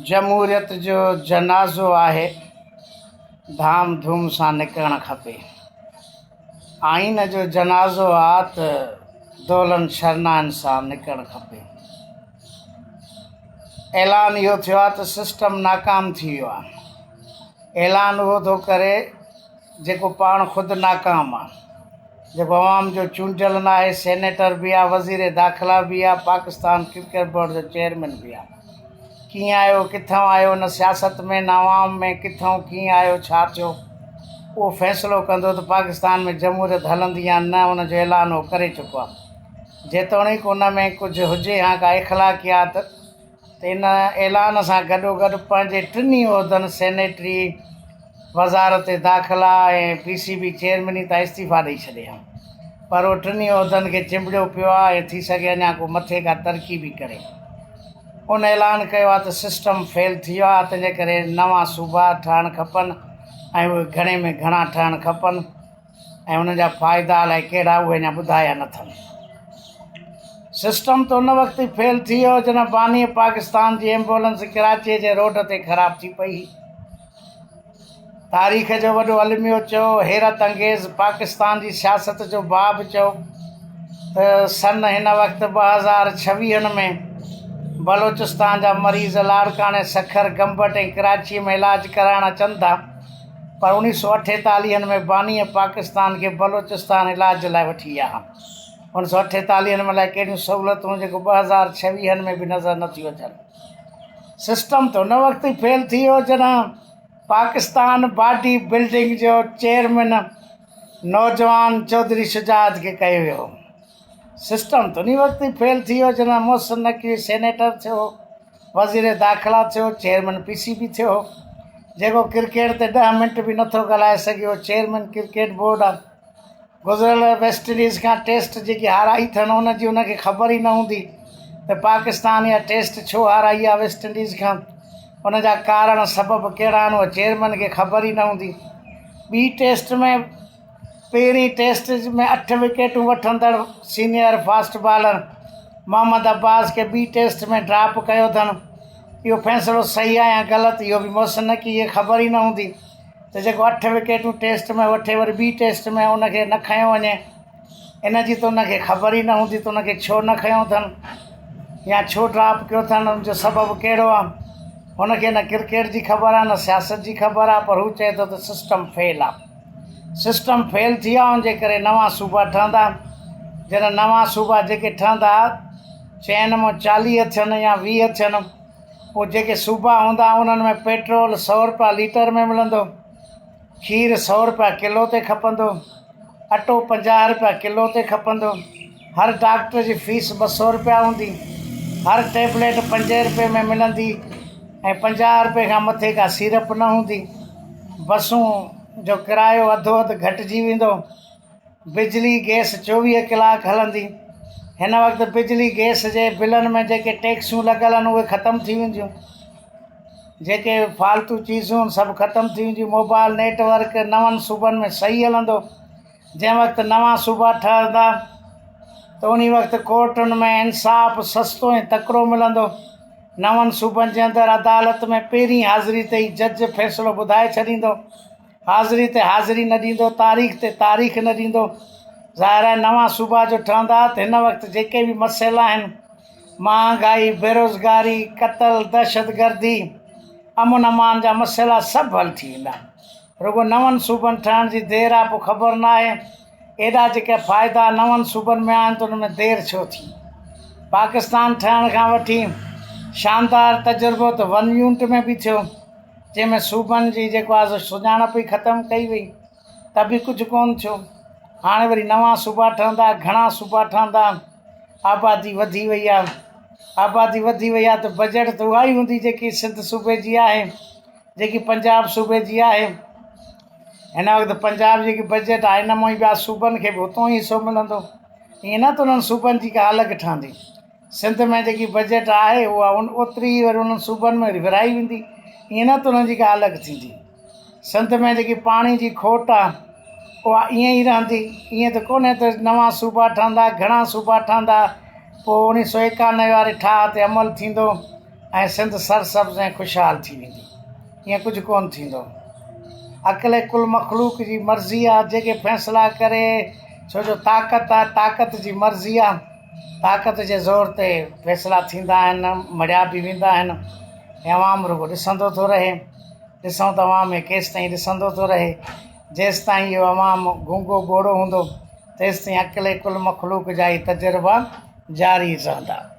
جمهوريت جو جنازو آهي، ڌام ڌوم سان نڪرڻ کپي. آئين جو جنازو آ ته دولن شرنائن سان نڪرڻ کپي. اعلان اهو ٿيو آ ته سسٽم ناڪام ٿي ويو آ. اعلان اهو ٿو ڪري جيڪو پاڻ خود ناڪام آ. جيڪو عوام جو چونڊيل ناهي، سينيٽر به آ، وزير داخلا به آ، پاڪستان ڪرڪيٽ بورڊ جو چيئرمين به آ. ڪيئن آيو، ڪٿئون آيو، نه سياست ۾ نه عوام ۾ ڪٿئون ڪيئن آيو، ڇا ٿيو، اهو فيصلو ڪندو ته پاڪستان ۾ جمهوريت هلندي يا نه، ان جو اعلان هو ڪري چڪو آ. جيتوڻيڪ ان ۾ ڪجهه هجي هان ڪا اخلاقيات ته ان اعلان سان گڏوگڏ پنهنجي ٽنهي عهدن سينيٽري، وزارت داخلا ۽ پي سي بي چيئرميني تان استعيفا ڏئي ڇڏي ها پر اهو ٽنهي عهدن کي چنبڙيو پيو آهي ۽ ٿي سگهي اڃا ڪو مٿي ڪا ترقي به ڪري. ان اعلان ڪيو آهي ته سسٽم فيل ٿي ويو آهي تنهنجي ڪري نوان صوبا ٺهڻ کپن ۽ اهي گهڻي ۾ گهڻا ٺهڻ کپن ۽ انهن جا فائدا الائي ڪهڙا اهي اڃا ٻڌايا نه اٿن. سسٽم ته ان وقت ئي فيل ٿي ويو جڏهن باني پاڪستان جي ايمبولنس ڪراچي جي روڊ تي خراب ٿي پئي. تاريخ جو وڏو الميو چئو، حيرت انگيز پاڪستان جي سياست جو باب چئو ته سن هن وقت 2026 ۾ بلوچستان جا مريض لاڙڪاڻي، سکر، گمبٽ ۽ ڪراچيء ۾ علاج ڪرائڻ اچن ٿا پر اوڻيهه سو اٺيتاليهن ۾ بانيء پاڪستان کي بلوچستان علاج لاء وٺي ويا ها. اوڻيهه سو اٺيتاليهن ۾ الائي ڪهڙيون سهولتون جيڪو 2026 ۾ به نظر نٿيون اچن. سسٽم ته ان وقت ئي فيل ٿي ويو جڏهن پاڪستان باڊي بلڊنگ جو چيئرمين نوجوان چوڌري شجاعت کي ڪيو ويو. سسٽم ته ان وقت ئي فيل ٿي ويو جڏهن محسن نقوي سينيٽر ٿيو، وزير داخلا ٿيو، چيئرمين پي سي بي ٿيو. جيڪو ڪرڪيٽ تي ڏهه منٽ به نٿو ڳالهائي سگهيو چيئرمين ڪرڪيٽ بورڊ آهي. گذريل ويسٽ انڊيز کان ٽيسٽ جيڪي هارائي اٿن ان جي ان کي خبر ئي نه هوندي ته پاڪستان اها ٽيسٽ ڇو هارائي آهي ويسٽ انڊيز کان ان جا ڪارڻ سبب ڪهڙا آهن اها چيئرمين کي خبر ئي نه هوندي. ٻي ٽيسٽ ۾ پهرين ٽيسٽ ۾ اٺ وڪيٽون وٺندڙ senior fast bowler Mohammad Abbas کي ٻي ٽيسٽ ۾ ڊراپ ڪيو اٿن اهو فيصلو صحيح آهي يا غلط اهو به محسن نقوي کي خبر ئي نه هوندي. ته جيڪو اٺ وڪيٽون ٽيسٽ ۾ وٺي وري ٻي ٽيسٽ ۾ ان کي نه کنيو وڃي ان جي ته ان کي خبر ئي نه هوندي ته ان کي ڇو نه کنيو اٿن يا ڇو ڊراپ ڪيو اٿن ان جو سبب ڪهڙو آهي هن کي نه ڪرڪيٽ جي خبر آهي نه سياست جي خبر آهي پر هو چئي ٿو ته سسٽم فيل آهي سسٽم فيل ٿي ويو آهي ان جي ڪري نوان صوبا ٺهندا جڏهن نوان صوبا جيڪي ٺهندا چئن مان 40 ٿين يا 20 ٿين پوء جيڪي صوبا هوندا انهن ۾ پيٽرول سئو رپيا ليٽر ۾ ملندو، کير سئو رپيا ڪلو تي کپندو، اٽو 50 رپيا ڪلو تي کپندو، هر ڊاڪٽر جي فيس 200 رپيا هوندي، هر ٽيبليٽ پنجين رپئي ۾ ملندي ۽ 50 رپئي کان مٿي ڪا سيرپ نه هوندي، بسون جو ڪرايو اڌو اڌ گهٽجي ويندو. بجلي گئس 24 ڪلاڪ هلندي. هن وقت بجلي گئس جي بلن ۾ جيڪي ٽيڪسون لڳل آهن اهي ختم ٿي وينديون. جيڪي فالتو چيزون آهن سڀ ختم ٿي وينديون. موبائل نيٽ ورڪ نون صوبن ۾ صحيح هلندو. جنهن وقت نوان صوبا ٺهندا ته انهي وقت ڪورٽن ۾ انصاف سستو ۽ تڪڙو ملندو. نون صوبن جي اندر عدالت ۾ پهرين حاضري تي ئي جج فيصلو ٻڌائي ڇڏيندو. حاضري تي حاضري نه ڏيندو، تاريخ تي تاريخ نه ڏيندو. ظاهر آهي نوان صوبا جو ٺهندا ته هن وقت جيڪي به مسئلا آهن، مهانگائي، بيروزگاري، قتل، دهشتگردي، امن امان جا مسئلا سڀ حل ٿي ويندا. رڳو نون صوبن ٺهڻ جي دير آهي پوء خبر ناهي ايڏا جيڪي فائدا نون صوبن ۾ آهن ته ان ۾ دير ڇو ٿي؟ پاڪستان ٺهڻ کان وٺي شاندار تجربو ته ون يونٽ ۾ به ٿيو. جنهن ۾ صوبن جي جيڪو آهي سو سڃاڻپ ئي ختم ڪئي وئي ته به ڪجهه ڪونه ٿيو. هاڻي وري نوان صوبا ٺهندا، گهڻا صوبا ٺهندا، آبادي وڌي وئي آهي، آبادي وڌي وئي آهي ته بجيٽ ته اها ئي هوندي جيڪي سنڌ صوبي جي آهي، جيڪي پنجاب صوبي جي آهي. هن وقت پنجاب جي جيڪي بجيٽ آهي ان مان ئي ٻيا صوبن کي به اتان ئي حصو ملندو. ائين نه ته انهن صوبن جي ڪا الڳ ٺهندي. سنڌ ۾ جيڪي بجيٽ آهي اها ان اوتري ئي وري انهن صوبن ۾ وري ورهائي ويندي ائين نه ته انهن جي ڪا الڳ ٿيندي. سنڌ ۾ جيڪي پاڻي جي کوٽ آهي اها ائين ئي رهندي ائين ته ڪونهي ته نوان صوبا ٺهندا گهڻا صوبا ٺهندا پوء 1991 واري ٺاهه تي عمل ٿيندو ۽ سنڌ سرسبز ۽ خوشحال ٿي ويندي. ائين ڪجهه ڪونه ٿيندو. عقل ڪل مخلوق جي مرضي آ جيڪي فيصلا ڪري ڇو جو طاقت آ طاقت جي مرضي آ طاقت جي زور تي فيصلا ٿيندا آهن مڙهيا به ويندا آهن ۽ عوام رڳو ڏسندو ٿو رهي ڏسون ته عوام هي ڪيستائين ڏسندو ٿو رهي جيستائين اهو عوام گونگو ٻوڙو هوندو تيستائين عقل ڪل مخلوق جا هي تجربا جاري رهندا.